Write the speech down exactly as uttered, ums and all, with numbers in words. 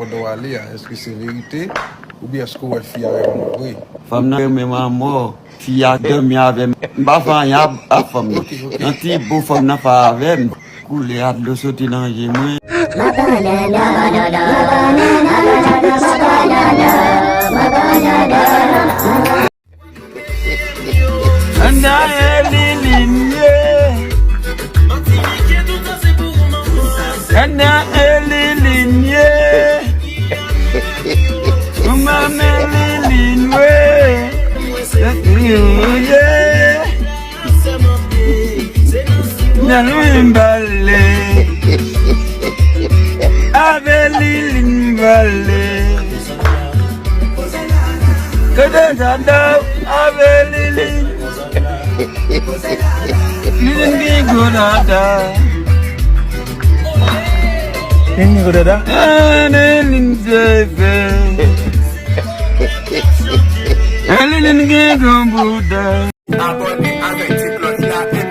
Pandan w ale a, èske se verite? Oubyen èske w wè fi a renmen w vre? Fanm nan renmen m anmò. Fi a dòmi avè m. M pa fè anyen a, a fanm nan. Ok, ok. Nan ti bo fanm nan fè avè m. Koulè a dlo soti nan je mwen. Andan e Lilin ye. Andan e Lilin ye. Manman Lilin we. Lilin ye. Nan nou m pale. Avè Lilin m pale. Kote sa dòm avè Lilin? Lilin gen gwo dada. Lilin gen gwo dada? Ah, Lilin se fè. Ah, Lilin gen gwo bouda. Abòne avèk ti klòch la.